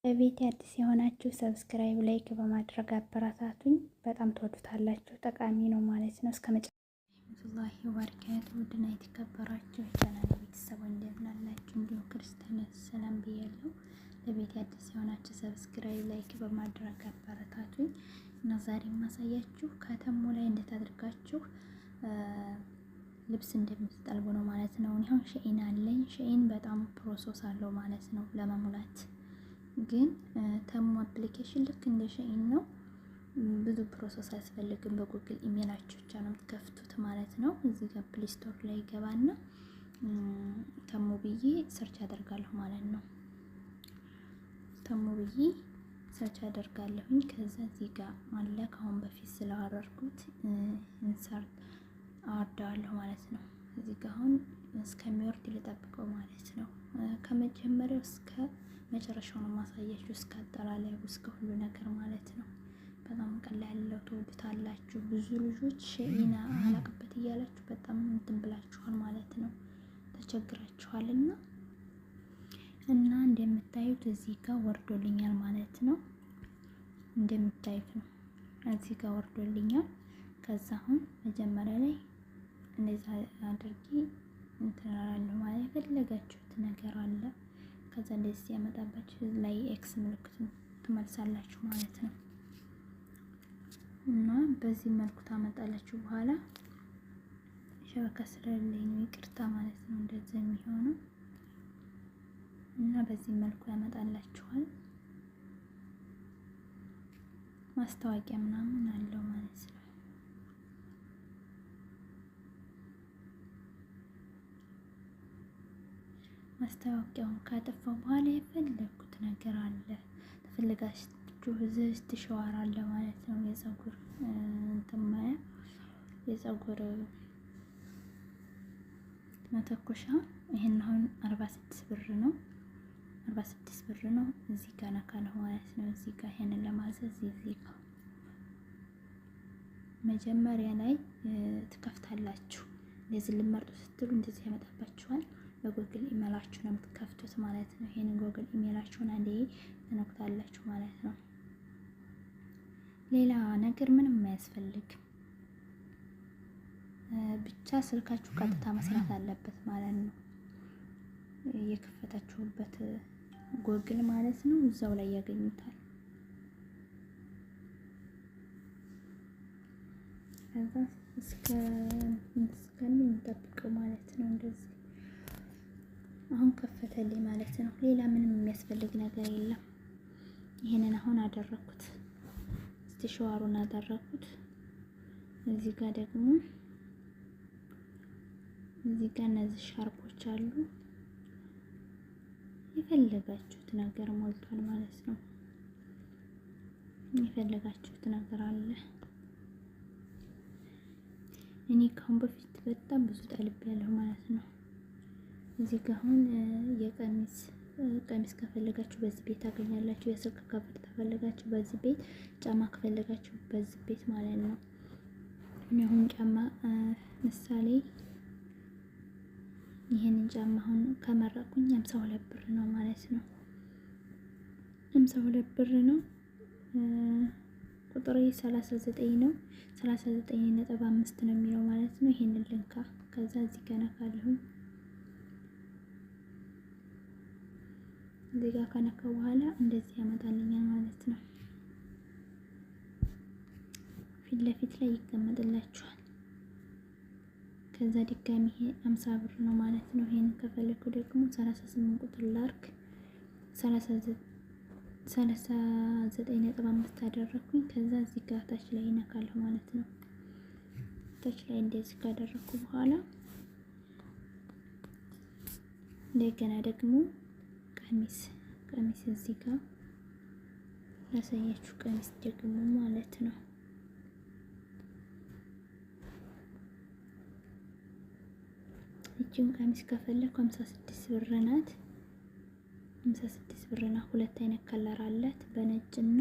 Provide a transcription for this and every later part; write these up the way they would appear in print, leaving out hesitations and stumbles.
ለቤት አዲስ የሆናችሁ subscribe፣ like በማድረግ አበረታቱኝ። በጣም ትወዱታላችሁ። ጠቃሚ ነው ማለት ነው። እስከ መጨረሻ ረህመቱላሂ ወበረካቱ። ውድና የተከበራችሁ የቻናል ቤተሰብ እንደምን አላችሁ? እንዲሁም ክርስቲያኖች ሰላም ብያለሁ። ለቤት አዲስ የሆናችሁ subscribe፣ like በማድረግ አበረታቱኝ እና ዛሬ የማሳያችሁ ከ Temu ላይ እንዴት አድርጋችሁ ልብስ እንደምትጠልቡ ነው ማለት ነው። እኔ አሁን Shein አለኝ። Shein በጣም process አለው ማለት ነው ለመሙላት፣ ግን Temu application ልክ እንደ Shein ነው። ብዙ process አያስፈልግም። በ Google email ኣችሁ ብቻ ነው የምትከፍቱት ማለት ነው። እዚህ ጋር Play Store ላይ ገባና Temu ብዬ search አደርጋለሁ ማለት ነው። Temu ብዬ search አደርጋለሁኝ። ከዛ እዚህ ጋር አለ፣ ከአሁን በፊት ስላወረድኩት insert አወርደዋለሁ ማለት ነው። እዚህ ጋር አሁን እስከሚወርድ ልጠብቀው ማለት ነው። ከመጀመሪያው እስከ መጨረሻው ነው ማሳያችሁ፣ እስከ አጠላለቡ እስከ ሁሉ ነገር ማለት ነው። በጣም ቀላል ያለው ትወዱታላችሁ። ብዙ ልጆች Shein አላቅበት እያላችሁ በጣም እንትን ብላችኋል ማለት ነው፣ ተቸግራችኋልና እና እንደምታዩት እዚህ ጋር ወርዶልኛል ማለት ነው። እንደምታዩት ነው እዚህ ጋር ወርዶልኛል። ከዛ አሁን መጀመሪያ ላይ እንደዛ አድርጌ እንትን እላለሁ ማለት የፈለጋችሁት ነገር አለ። ከዛ እንደዚህ ሲያመጣባችሁ ላይ X ምልክት ትመልሳላችሁ ማለት ነው። እና በዚህ መልኩ ታመጣላችሁ። በኋላ شبكة ስለሌለኝ ነው ይቅርታ ማለት ነው እንደዚህ የሚሆነው። እና በዚህ መልኩ ያመጣላችኋል። ማስታወቂያ ምናምን አለው ማለት ነው። ማስታወቂያውን ካጠፋው በኋላ የፈለግኩት ነገር አለ። ተፈልጋችሁ ዝስት ሸዋር አለ ማለት ነው። የፀጉር እንትን ማያ የፀጉር መተኮሻ ይሄን አሁን 46 ብር ነው። 46 ብር ነው። እዚህ ጋር ነካለሁ ማለት ነው። እዚህ ጋር ይሄንን ለማዘዝ እዚህ ጋር መጀመሪያ ላይ ትከፍታላችሁ። እንደዚህ ልመርጡ ስትሉ እንደዚህ ያመጣባችኋል። በ Google email ኣችሁ ነው የምትከፍቱት ማለት ነው። ይሄንን Google email ኣችሁን አንዴ ትነኩታላችሁ ማለት ነው። ሌላ ነገር ምንም አያስፈልግም። ብቻ ስልካችሁ ቀጥታ መስራት አለበት ማለት ነው። የከፈታችሁበት ጎግል ማለት ነው። እዛው ላይ ያገኙታል። ከዛ እስከሚጠብቀው ማለት ነው። እንደዚህ አሁን ከፈተልኝ ማለት ነው። ሌላ ምንም የሚያስፈልግ ነገር የለም። ይሄንን አሁን አደረኩት። እስቲ ሸዋሩን አደረኩት። እዚህ ጋር ደግሞ እዚህ ጋር እነዚህ ሻርፖች አሉ። የፈለጋችሁት ነገር ሞልቷል ማለት ነው። የፈለጋችሁት ነገር አለ። እኔ ካሁን በፊት በጣም ብዙ ጠልቤያለሁ ማለት ነው። እዚህ ጋር አሁን የቀሚስ ቀሚስ ከፈለጋችሁ በዚህ ቤት ታገኛላችሁ። የስልክ cover ከፈለጋችሁ በዚህ ቤት፣ ጫማ ከፈለጋችሁ በዚህ ቤት ማለት ነው። እኔ አሁን ጫማ ምሳሌ ይሄንን ጫማ አሁን ከመረጥኩኝ 52 ብር ነው ማለት ነው። 52 ብር ነው። ቁጥሬ 39 ነው። 39.5 ነው የሚለው ማለት ነው። ይሄንን ልንካ። ከዛ እዚህ ጋር ነካለሁኝ። እዚህ ጋር ከነካው በኋላ እንደዚህ ያመጣልኛል ማለት ነው። ፊት ለፊት ላይ ይቀመጥላችኋል። ከዛ ድጋሚ ይሄ 50 ብር ነው ማለት ነው። ይሄን ከፈለኩ ደግሞ 38 ቁጥር ላርክ 39.5 አደረኩኝ። ከዛ እዚህ ጋር ታች ላይ ይነካለሁ ማለት ነው። ታች ላይ እንደዚህ ካደረኩ በኋላ እንደገና ደግሞ ቀሚስ ቀሚስ እዚህ ጋር ላሳያችሁ። ቀሚስ ደግሞ ማለት ነው እቺን ቀሚስ ከፈለኩ 56 ብር ናት። 56 ብር ናት። ሁለት አይነት color አላት በነጭና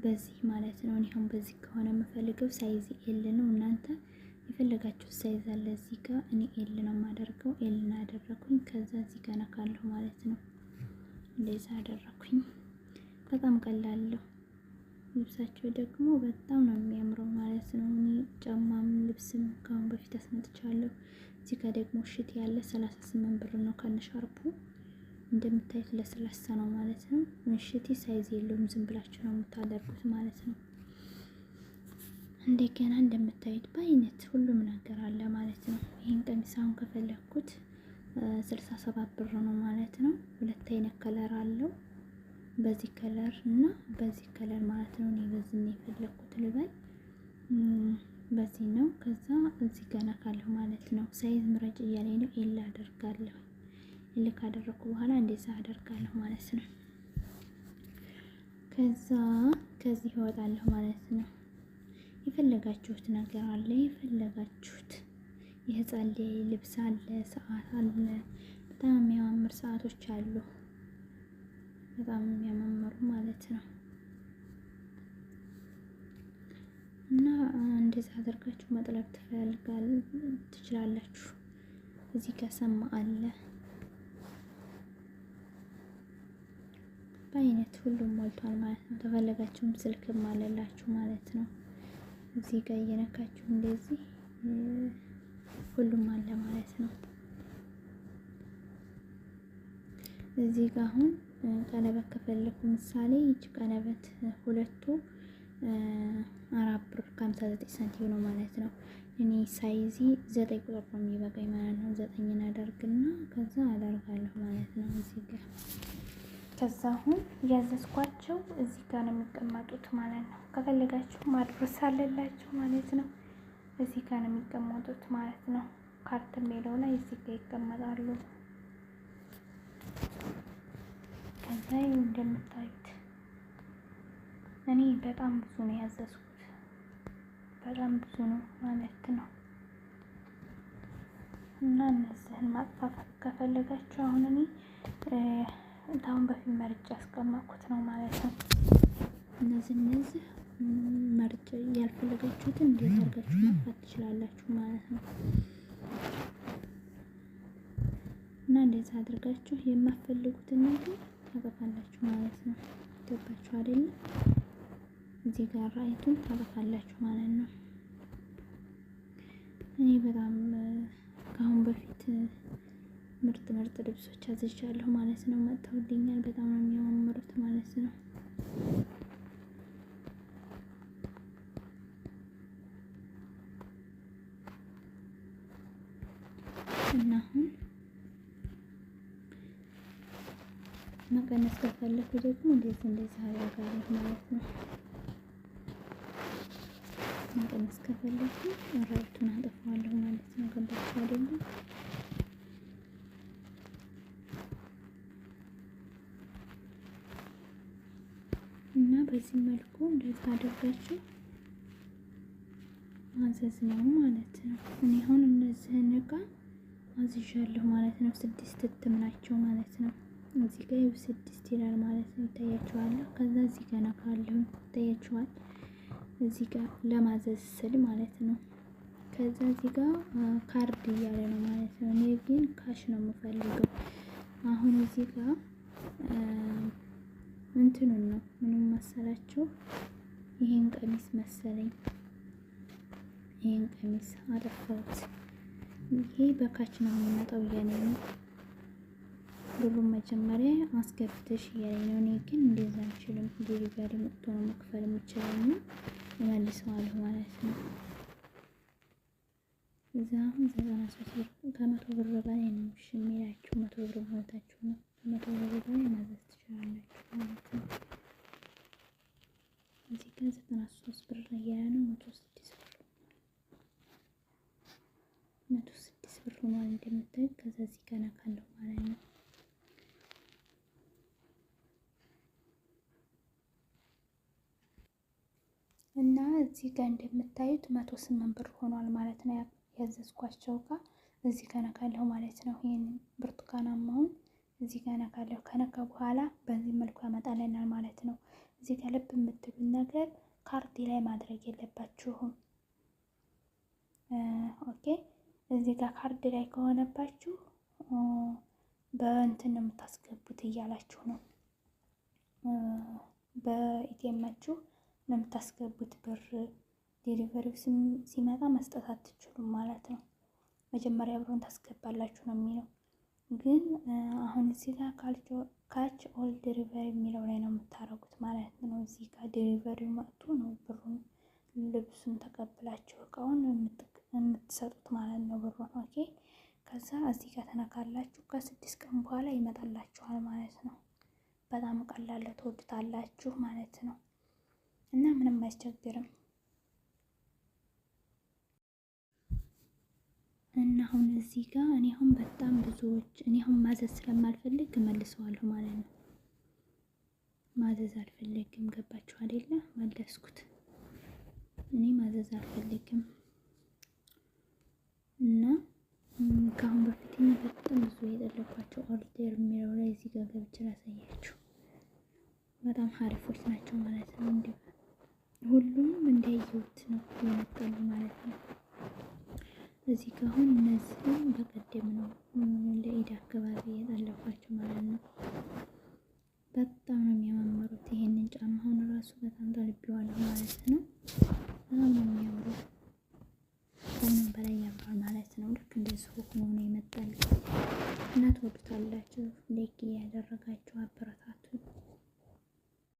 በዚህ ማለት ነው። እኔ አሁን በዚህ ከሆነ የምፈልገው size L ነው። እናንተ የፈለጋችሁ size አለ እዚህ ጋር። እኔ L ነው የማደርገው። L ን አደረኩኝ። ከዛ እዚህ ጋር ነካለሁ ማለት ነው። እንደዛ አደረኩኝ። በጣም ቀላል ነው። ልብሳቸው ደግሞ በጣም ነው የሚያምረው ማለት ነው። እኔ ጫማም ልብስም ከአሁን በፊት አስመጥቻለሁ። እዚህ ጋር ደግሞ ሽት ያለ 38 ብር ነው ከነሻርፑ። እንደምታዩት ለስላሳ ነው ማለት ነው። ሽቲ size የለውም፣ ዝም ብላችሁ ነው የምታደርጉት ማለት ነው። እንደገና እንደምታዩት በአይነት ሁሉም ነገር አለ ማለት ነው። ይህን ቀሚስ አሁን ከፈለግኩት 67 ብር ነው ማለት ነው። ሁለት አይነት color አለው፣ በዚህ color እና በዚህ color ማለት ነው። እኔ በዚህ ነው የፈለግኩት ልበል፣ በዚህ ነው። ከዛ እዚህ ገና ካለሁ ማለት ነው። size ምረጭ እያለኝ ነው። L አደርጋለሁ። L ካደረኩ በኋላ እንደዛ አደርጋለሁ ማለት ነው። ከዛ ከዚህ እወጣለሁ ማለት ነው። የፈለጋችሁት ነገር አለ። የፈለጋችሁት የህፃን ልብስ አለ፣ ሰዓት አለ። በጣም የሚያማምር ሰዓቶች አሉ። በጣም የሚያማምሩ ማለት ነው። እና እንደዛ አድርጋችሁ መጥለብ ትፈልጋል ትችላላችሁ። እዚህ ጋር ሰማ አለ በአይነት ሁሉም ሞልቷል ማለት ነው። ተፈለጋችሁም ስልክም አለላችሁ ማለት ነው። እዚህ ጋር እየነካችሁ እንደዚህ ሁሉም አለ ማለት ነው። እዚህ ጋር አሁን ቀለበት ከፈለኩ ምሳሌ ይች ቀለበት ሁለቱ 4 ብር ከ59 ሳንቲም ነው ማለት ነው። እኔ ሳይዚ 9 ቁጥር ነው የሚበቃኝ ማለት ነው። 9ን አደርግና ከዛ አደርጋለሁ ማለት ነው እዚህ ጋር። ከዛ አሁን ያዘዝኳቸው እዚህ ጋር ነው የሚቀመጡት ማለት ነው። ከፈለጋችሁ ማድረስ አለላችሁ ማለት ነው። እዚህ ጋር ነው የሚቀመጡት ማለት ነው። cart የሚለው ላይ እዚህ ጋር ይቀመጣሉ። ከዛ እንደምታዩት እኔ በጣም ብዙ ነው ያዘዝኩት። በጣም ብዙ ነው ማለት ነው። እና እነዚህን ማጥፋት ከፈለጋችሁ አሁን እኔ አሁን በፊት መርጬ ያስቀመጥኩት ነው ማለት ነው። እነዚህ መርጬ ያልፈለጋችሁትን እንዴት አድርጋችሁ ማጥፋት ትችላላችሁ ማለት ነው። እና እንደዛ አድርጋችሁ የማትፈልጉትን ነገር ታጠፋላችሁ ማለት ነው። ገባችሁ አይደለም? እዚህ ጋር right ኡን ታጠፋላችሁ ማለት ነው። እኔ በጣም ከአሁን በፊት ምርጥ ምርጥ ልብሶች አዝዣለሁ ማለት ነው። መጥተውልኛል። በጣም ነው የሚያማምሩት ማለት ነው። እና አሁን መቀነስ ከፈለኩ ደግሞ እንደዚህ እንደዚህ አደርጋለሁ ማለት ነው። መቀነስ ከፈለኩ right ኡን አጠፋዋለሁ ማለት ነው። ገባችሁ አይደለም? እና በዚህ መልኩ እንደዚህ አድርጋችሁ ማዘዝ ነው ማለት ነው። እኔ አሁን እነዚህን እቃ አዝዣለሁ ማለት ነው። 6 እትም ናቸው ማለት ነው። እዚህ ጋር 6 ይላል ማለት ነው። ይታያችኋል። ከዛ እዚህ ጋር ነካለሁ፣ ይታያችኋል። እዚህ ጋር ለማዘዝ ስል ማለት ነው። ከዛ እዚህ ጋር ካርድ እያለ ነው ማለት ነው። እኔ ግን cash ነው የምፈልገው። አሁን እዚህ ጋር እንትኑን ነው ምንም መሰላችሁ፣ ይሄን ቀሚስ መሰለኝ። ይሄን ቀሚስ አጠፋሁት። ይሄ በ cash ነው የሚመጣው እያለኝ ነው። ብሩን መጀመሪያ አስገብተሽ እያለኝ ነው። እኔ ግን እንደዛ አልችልም። delivery መጥቶ ነው መክፈል የምችለው እና እመልሰዋለሁ ማለት ነው። እዛ አሁን 93 ብር ከ100 ብር በላይ ነው እሺ የሚላችሁ። 100 ብር ማለታችሁ ነው። ከ100 ብር በላይ ማዘዝ ትችላላችሁ ማለት ነው። እዚህ ጋር 93 ብር እያለ ነው። 106 ብር 106 ብር ሆኗል እንደምታዩት። ከዛ እዚህ ጋር ነካለሁ ማለት ነው። እና እዚህ ጋር እንደምታዩት 108 ብር ሆኗል ማለት ነው። ያዘዝኳቸው ጋር እዚህ ጋር ነካለሁ ማለት ነው። ይሄን ብርቱካናማውን እዚህ ጋር ነካለሁ። ከነካ በኋላ በዚህ መልኩ ያመጣልናል ማለት ነው። እዚህ ጋር ልብ የምትሉት ነገር cart ላይ ማድረግ የለባችሁም። okay፣ እዚህ ጋር ካርድ ላይ ከሆነባችሁ በእንትን ነው የምታስገቡት እያላችሁ ነው። በ ATM ኣችሁ ነው የምታስገቡት ብር። Delivery ው ሲመጣ መስጠት አትችሉም ማለት ነው። መጀመሪያ ብሩን ታስገባላችሁ ነው የሚለው። ግን አሁን እዚህ ጋር cash on delivery የሚለው ላይ ነው የምታደርጉት ማለት ነው። እዚህ ጋር delivery ው መጥቶ ነው ብሩን ልብሱን ተቀብላችሁ እቃውን የምትሰጡት ማለት ነው ብሩን። Okay፣ ከዛ እዚህ ጋር ተነካላችሁ ከ6 ቀን በኋላ ይመጣላችኋል ማለት ነው። በጣም ቀላል፣ ትወዱታላችሁ ማለት ነው እና ምንም አያስቸግርም። እና አሁን እዚህ ጋር እኔ አሁን በጣም ብዙዎች እኔ አሁን ማዘዝ ስለማልፈልግ እመልሰዋለሁ ማለት ነው። ማዘዝ አልፈልግም። ገባችሁ አይደለ? መለስኩት። እኔ ማዘዝ አልፈልግም እና ከአሁን በፊት እኔ በጣም ብዙ የጠለኳቸው order የሚለው ላይ እዚህ ጋር ገብቼ ላሳያችሁ። በጣም ሀሪፎች ናቸው ማለት ነው። እንዲሁ ሁሉም እንዳየሁት ነው የመጣሉ ማለት ነው። እዚህ ጋር አሁን እነዚህም በቀደም ነው ለኢድ አካባቢ የጠለኳቸው ማለት ነው። በጣም ነው የሚያማምሩት። ይሄንን ጫማ አሁን ራሱ በጣም ጠልቤዋለሁ ማለት ነው። በጣም ነው የሚያምሩት። ከምንም በላይ ያምራል ማለት ነው። ልክ እንደዚሁ ሆኖ ነው የመጣልኝ እና ትወዱታላችሁ። Like እያደረጋችሁ አበረታቱ።